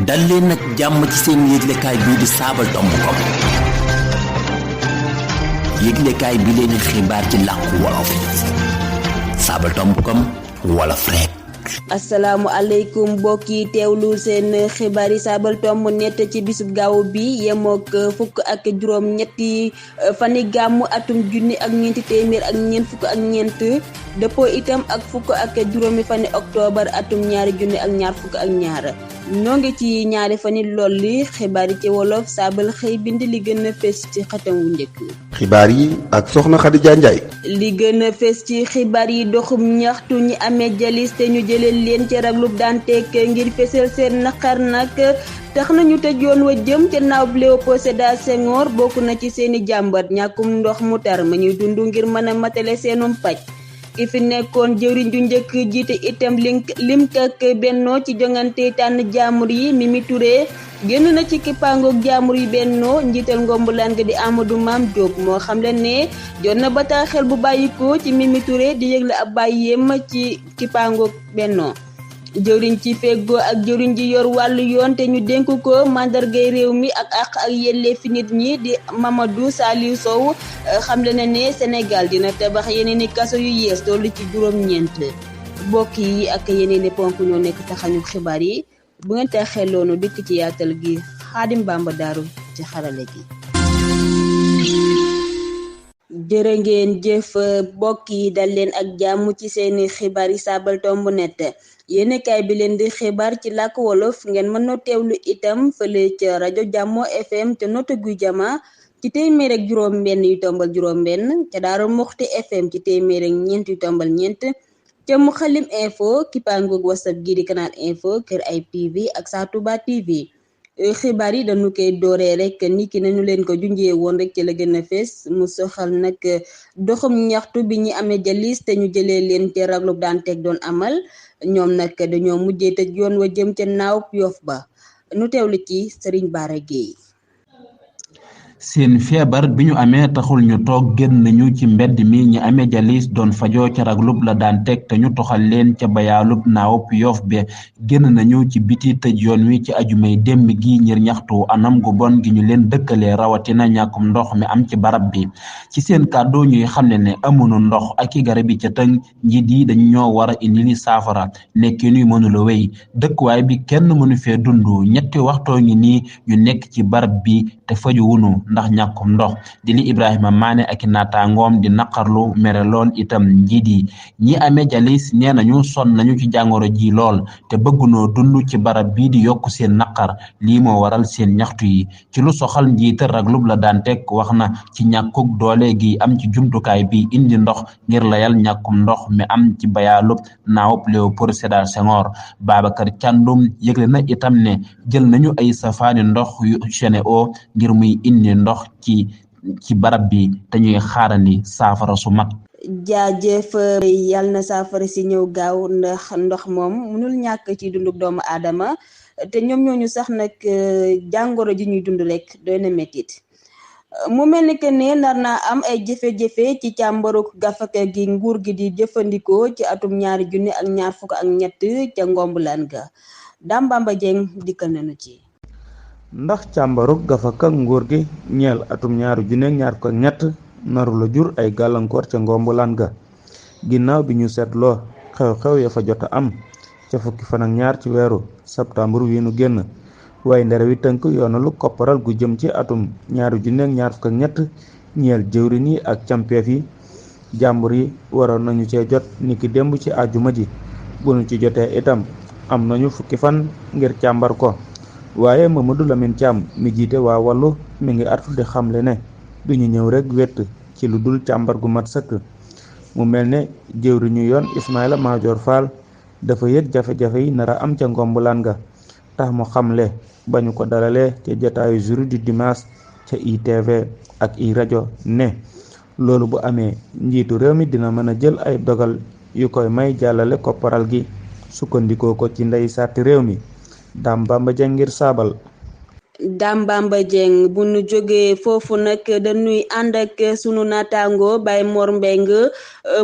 dal leen nag jàmm ci seen yëglekaay bii di Sabaltomb.com yëglekaay bi leen xibaar ci làkku wolof Sabaltomb.com wolof rek. assalaamu aleykum mbokk yi teewlu seen xibaar yi Sabaltomb net ci bisub gaaw bi yemook fukk ak juróom ñetti fani gàmmu atum junni ak ñeenti téeméer ak ñeent fukk ak ñeent dëppoo itam ak fukk ak juróomi fani octobre atum ñaari junni ak ñaar fukk ak ñaar ñoo ngi ci ñaari fani lool li xibaar yi ci wolof Sabal xëy bind li gën a fes ci xatam wu njëkk. xibaar yi ak soxna Khadija Ndiaye. li gën a fes ci xibaar yi doxum ñaxtu ñi amee jalis te ñu jëlee leen ci raglub Dantec ngir fesal seen naqar nag tax nañu tëj yoon wa jëm ca naaw Léopold Sédar Senghor bokk na ci seeni jàmbat ñàkkum ndox mu tar ma ñuy dund ngir mën a matale seenum paj ki fi nekkoon jëwriñ ju njëkk jiite itam lim kak bennoo ci jongante tànn jaamur yi Mimi Touré génn na ci kippaangoog jaamur yi bennoo njiital ngombulaan ga di Amadou Mame Diop moo xam leen ne jot na bataaxel bu bàyyikoo ci Mimi Touré di yëgle ab bàyyeem ci kippaangoog bennoo jëwriñ ci feggoo ak jëwriñ ji yor wàllu yoon te ñu dénk ko mandargay réew mi ak àq ak yelleefi nit ñi di Mamadou Saliou Sow xamle na ne Sénégal dina tabax yeneeni kaso yu yees tollu ci juróom-ñeent bokk yi ak yeneeni ponk ñoo nekk taxañu xibaar yi bu ngeen te xelloonu dikk ci yaatal gi Xaadim Bamba Daaru ci xarale gi jërë ngeen jëf bokk yi dal leen ak jàmm ci seeni xibaar yi Sabaltomb net yéenekaay bi leen di xibaar ci làkk wolof ngeen mën na teewlu itam fële ca rajo Jàmmo FM te nota guy jama ci téeméer ak juróom benn yu tombal juróom benn ca Daaru Muxti FM ci téeméer ak ñeent yu tombal ñeent ca mu xalim info kippaangoog whatsapp gi di canal info kër ay TV ak Sa Touba TV xibaar yi dañu koy dooree rek niki nañu leen ko junjee woon rek ci la gën a fees mu soxal nag doxum ñaxtu bi ñi amee jalis te ñu jëlee leen ci raglub Dantec doon amal ñoom nag dañoo mujjee tëj yoon wa jëm ca naaw Yoff ba nu teewlu ci Serigne Bara Gueye. seen feebar bi ñu amee taxul ñu toog génn nañu ci mbedd mi ñi amee jalis doon fajoo ca raglub la Dantec te ñu toxal leen ca bayaalub naawub Yoff be génn nañu ci biti tëj yoon wi ci ajumay démb gi ngir ñaxtu anam gu bon gi ñu leen dëkkalee rawatina ñàkkum ndox mi am ci barab bi ci seen kàddu ñuy xamle ne amuñu ndox ak i garab yi ca tëng njiit yi dañu ñoo war a indi li saafara nekki nuy mënula wéy dëkkuwaay bi kenn mënu fee dund ñetti waxtoo ngi nii ñu nekk ci barab bi te faju wunu ndax ñàkkum ndox di li Ibrahima Mané ak naataangoom di naqarlu mere lool itam njiit yi ñi amee jalis nee nañu sonn nañu ci jàngoro ji lool te bëggunoo dund ci barab bii di yokk seen naqar lii moo waral seen ñaxtu yi ci lu soxal njiital raglub la Dantec wax na ci ñàkkug doole gi am ci jumtukaay bi indi ndox ngir layal ñàkkum ndox mi am ci bayaalub naawub Léopold Sédar Senghor Babacar Thiandoum yëgle na itam ne jël nañu ay safaani ndox yu Sen'Eau ngir muy indi ndox ci barab bi te ñuy xaarandi saafara su mag. jaajëf yàlla na saafara si ñëw gaaw ndax ndox moom mënul ñàkk ci dunduk doomu aadama te ñoom ñooñu sax nag jàngoro ji ñuy dund rek doy na mettit mu mel ni que ne nar naa am ay jafe-jafe ci càmbaruk gafaka gi nguur gi di jëfandikoo ci atum ñaari junni ak ñaar fukk ak ñett ca ngombulaan ga Dame Bamba Dieng dikkal nañu ci ndax càmbaruk gafaka nguur gi ñeel atum ñaari junni ak ñaar fukk ak ñett naru la jur ay gàllankoor ca ngombulaan ga ginnaaw bi ñu seetloo xew-xew ya fa jot a am ca fukki fan ak ñaar ci weeru septembre wi nu génn waaye ndere wi tënk yoonalu kopparal gu jëm ci atum ñaari junni ak ñaar fukk ak ñett ñeel jëwriñ yi ak campeef yi jàmbur yi waroon nañu cee jot niki démb ci àjjuma ji bu nu ci jotee itam am nañu fukki fan ngir càmbar ko waaye Mamadou Lamine Thiam mi jiite waa Wallu mi ngi artu di xamle ne duñu ñëw rek wett ci lu dul càmbar gu mat sëkk mu mel ne jëwriñu yoon Ismaïla Madior Fall dafa yëg jafe-jafe yi nara am ca ngombulaan ga tax mu xamle ba ñu ko dalalee ca jataayu jour du dimanche ca ITV ak i rajo ne loolu bu amee njiitu réew mi dina mën a jël ay dogal yu koy may jàllale kopparal gi sukkandikoo ko ci ndey sàtti réew mi Dame Bamba Dieng ngir Sabal. Dame Bamba Dieng bu nu jógee foofu nag dañuy ànd ak sunu naataango Baye Mor Mbeng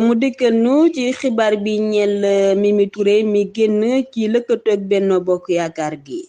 mu dikkal nu ci xibaar bi ñeel Mimi Touré mi génn ci lëkkatoog Benno Bokk Yaakaar gi.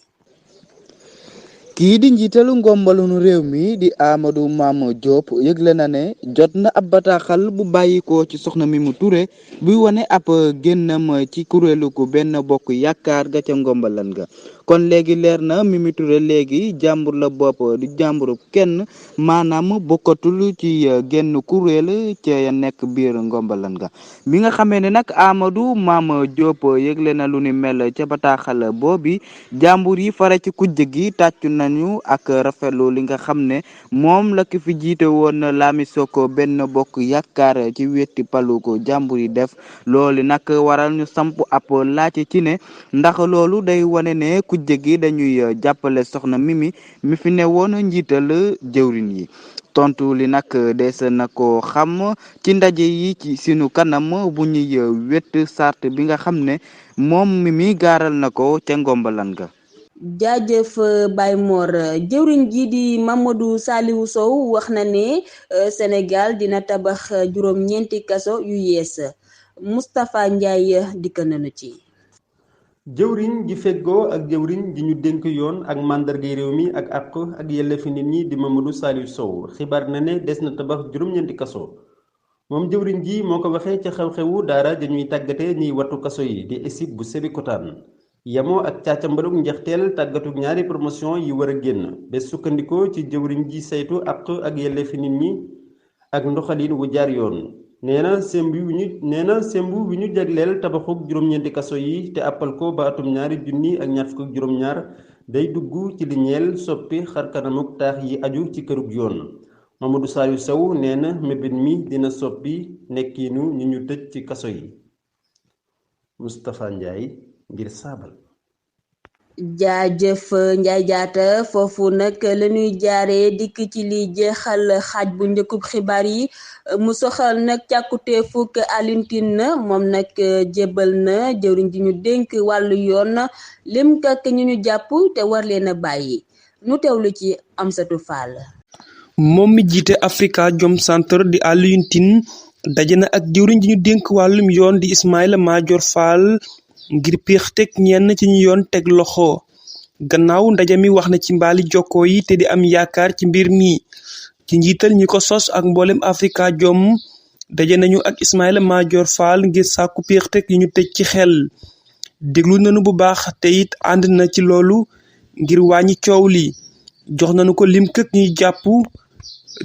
kii di njiitalu ngombalunu réew mi di Amadou Mame Diop yëgle na ne jot na ab bataaxal bu bàyyikoo ci soxna Mimi Touré buy wane ab génnam ci kuréelu ku benn bokk yaakaar ga ca ngombalan ga kon léegi leer na Mimi Touré léegi jàmbur la bopp di jàmburu kenn maanaam bokkatul ci genn kuréel ca nekk biir ngombalan ga bi nga xamee ne nag Amadou Mame Diop yëgle na lu ni mel ca bataaxal boobi jàmbur yi fare ci kujje gi tàccu nañu ak rafetlu li nga xam ne moom la ki fi jiite woon Lami Soko benn bokk yaakaar ci wetti palu ko jàmbur yi def loolu nag waral ñu samp ab laaj ci ne ndax loolu day wane ne kujje gi dañuy jàppale soxna Mimi mi fi ne woon njiital jëwrin yi tontu li nag des na ko xam ci ndaje yi ci sunu kanam bu ñuy wet sart bi nga xam ne moom Mimi gaaral na ko ca ngombalan ga. jaajëf Baye Mor jëwriñ ji di Mamadou Saliou Sow wax na ne Sénégal dina tabax juróom-ñeenti kaso yu yees Moustapha Ndiaye dikk nañu ci. jëwriñ ji feggoo ak jëwriñ ji ñu dénk yoon ak màndargay réew mi ak àq ak yelleefi nit ñi di Mamadou Saliou Sow xibaar na ne des na tabax juróom-ñeenti kaso moom jëwriñ ji moo ko waxee ca xew-xewu daara dañuy tàggate ñiy wattu kaso yi di ESIP bu Sébikotane yamoo ak càccambalug njeexteel tàggatug ñaari promotion yi war a génn bés sukkandikoo ci jëwriñ ji saytu àq ak yelleefi nit ñi ak ndoxalin wu jaar yoon nee na semb wi ñu jagleel tabaxug juróom-ñeenti kaso yi te àppal ko ba atum 2024 day dugg ci li ñeel soppi xarkanamuk taax yi aju ci kërug yoon Mamadou Saliou Sow nee na mébét mi dina soppi nekkiinu ñi ñu tëj ci kaso yi Moustapha Ndiaye ngir saabal. jaajëf Njaay jaata foofu nag la ñuy jaaree dikk ci li jeexal xaaj bu njëkkub xibaar yi mu soxal nag càkkute fukk Alioune Tine moom nag jébbal na jëwriñ ji ñu dénk wàllu yoon lim kak ñu ñu jàpp te war leen a bàyyi nu teewlu ci Amsatou Fall. moom mi jiite Afrikajom Center di Alioune Tine daje na ak jëwriñ ji ñu dénk wàllum yoon di Ismaïla Madior Fall ngir piix teg ñenn ci ñu yoon teg loxo gannaaw ndaje mi wax na ci mbaali jokkoo yi te di am yaakaar ci mbir mi ci njiital ñi ko sos ak mboolem Afrikajom daje nañu ak Ismaïla Madior Fall ngir sàkku piix teg yi ñu tëj ci xel déglu nañu bu baax te it ànd na ci loolu ngir wàññi coow li jox nañu ko lim këk ñuy jàpp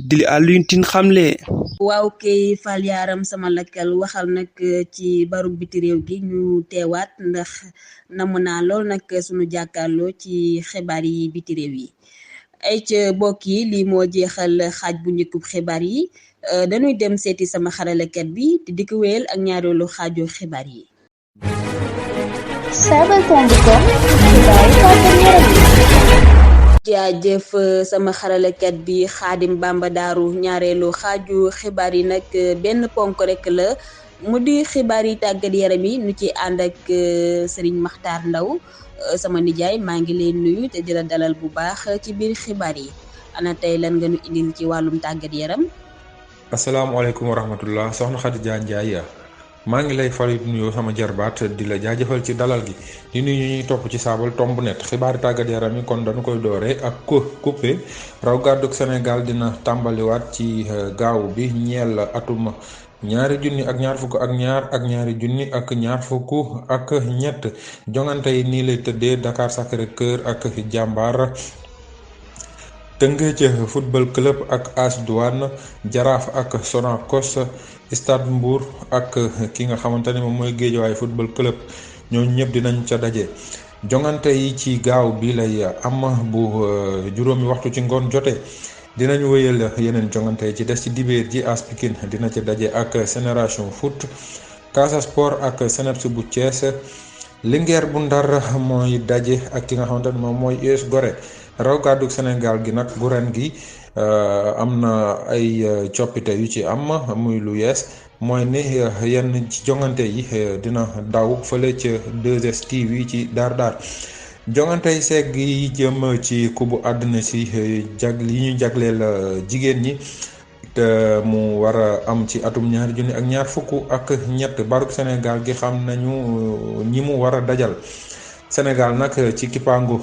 di li Alioune Tine xamle. waaw kay Fall Yaram sama lakkal waxal nag ci baru biti réew gi ñu teewaat ndax namu naa lool nag sunu jàkkaarloo ci xibaar yi biti réew yi ay ca bokk yi lii moo jeexal xaaj bu njëkkub xibaar yi dañuy dem seeti sama xaralakat bi te di ko wéyal ak ñaareelu xaaju xibaar yi. jaajëf sama xaralakat bi Xaadim Bamba Daaru ñaareelu xaaju xibaar yi nag benn ponk rek la mu di xibaar yi tàggat yaram yi nu ci ànd ak Serigne Makhtar Ndaw sama nijaay maa ngi leen nuyu te di la dalal bu baax ci biir xibaar yi ana tey lan nga nu indil ci wàllum tàggat yaram. asalaamaaleykum wa rahmatullah soxna Khadija Ndiaye maa ngi lay fal nuyoo sama jarbaat di la jaajëfal ci dalal gi di nuyu ñuy topp ci saabal tomb net xibaari tàggat yaram yi kon dañu koy doore ak coupé raw gàddug Sénégal dina tàmbaliwaat ci gaaw bi ñeel atum 2022 ak 2023 jongante yi nii lay tëddee Dakar Sacré-Cœur ak Jàmbaar Tëngéej football club ak AS Douane Jaraaf ak Sonacos Stade Mbour ak ki nga xamante ne moom mooy Guédiawaye football club ñooñu ñëpp dinañ ca daje jongante yi ci gaaw bi lay am bu juróomi waxtu ci ngoon jotee dinañ wéyal yeneen jongante yi ci des ci dibéer ji AS Pikine dina ca daje ak Génération Foot Casa Sport ak Seneps bu Thiès Linguère bu Ndar mooy daje ak ki nga xamante ne moom mooy US Gorée raw gàddug Sénégal gi nag bu ren gi am na ay coppite yu ci am muy lu yees mooy ne yenn ci jongante yi dina daw fële ca 2STV ci daar jongante yi segg yi jëm ci kubu àdduna si yi ñu jagleel jigéen ñi te mu war a am ci atum 2023 baruk Sénégal gi xam nañu ñi mu war a dajal Sénégal nag ci kippaangu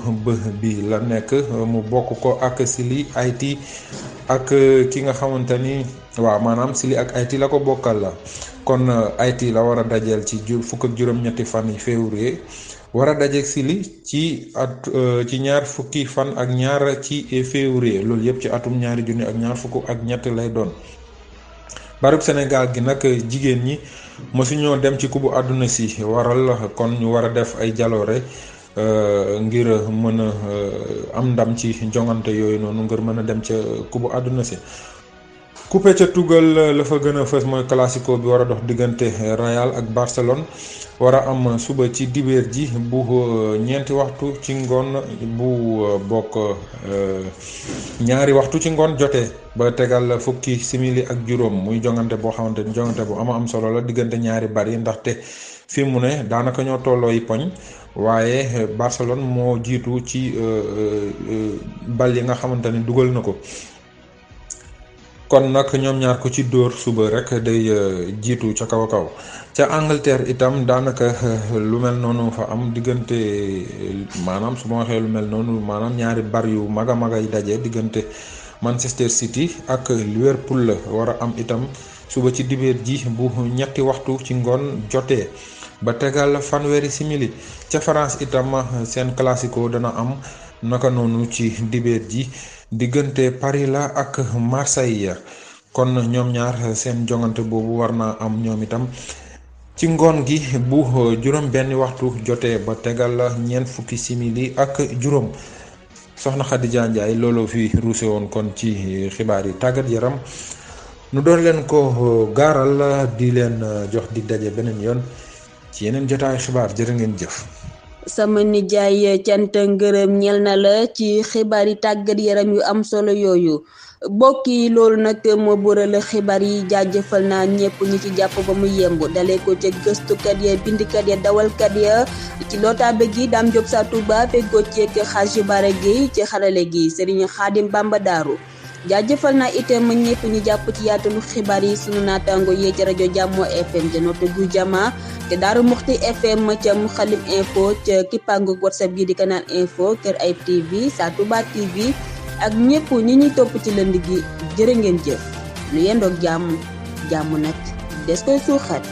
bi la nekk mu bokk ko ak Chili, Haïti ak ki nga xamante ni waaw maanaam Chili ak Haïti la ko bokkal la kon Haïti la war a dajeel ci fukk ak juróom-ñetti fan yi février war a dajeeg Chili ci ñaar fukki fan ak ñaar ci février loolu yëpp ci atum 2023 lay doon. barub Sénégal gi nag jigéen ñi mësuñoo dem ci kubu àdduna si waral kon ñu war a def ay jaloore ngir mën a am ndam ci jongante yooyu noonu ngir mën a dem ca kubu àdduna si. coupé ca tugal la fa gën a fës mooy classico bi war a dox diggante Real ak Barcelone war a am suba ci dibeer ji bu ñeenti waxtu ci ngoon bu bokk ñaari waxtu ci ngoon jotee ba tegal fukki simili ak juróom muy jongante boo xamante ni jongante bu am solo la diggante ñaari bari ndaxte fi mu ne daanaka ñoo tollooy poñ waaye Barcelone moo jiitu ci bal yi nga xamante ni dugal na ko. kon nag ñoom ñaar ko ci dóor suba rek day jiitu ca kaw a kaw ca Angleterre itam daanaka lu mel noonu fa am diggante maanaam su ma waxee lu mel noonu maanaam ñaari bar yu mag a mag ay daje diggante Manchester City ak Liverpool la war a am itam suba ci dibeer ji bu ñetti waxtu ci ngoon jotee ba tegal fanweeri simili ca France itam seen classico dana am naka noonu ci dibeer ji diggante Paris la ak Marseille kon ñoom ñaar seen jongante boobu war naa am ñoom itam ci ngoon gi bu juróom benni waxtu jotee ba tegal ñeent fukki simili ak juróom. soxna Khadija Ndiaye looloo fi ruuse woon kon ci xibaar yi tàggat yaram nu doon leen ko gaaral di leen jox dig daje beneen yoon ci yeneen jotaayu xibaar jërë ngeen jëf. sama nijaay cant ngërëm ñel na la ci xibaar yi tàggat yaram yu am solo yooyu mbokk yi loolu nag moo bëral xibaar yi jaajëfal naa ñëpp ñi ci jàpp ba mu yemb dalee ko ca gëstukat ya bindkat ya dawalkat ya ci lootabe gi Dame Diop sa Touba feggoo ceek Xaaji Bara Gueye ci xarale gi Serigne Khadim Bamba Daaru jaajëfal naa itam ñëpp ñi jàpp ci yaatalu xibaar yi sunu naataango yee ci rajo Jàmmo FM ca Notto Gouye Diama te Daaru Muxti FM ca Mouhalim Info ca kippaangu WhatsApp gi di Canal Info Kër Ayib TV Sa Touba TV ak ñëpp ñi ñuy topp ci lënd gi jërë ngeen jëf nu yendoog jàmm nag des koy suuxat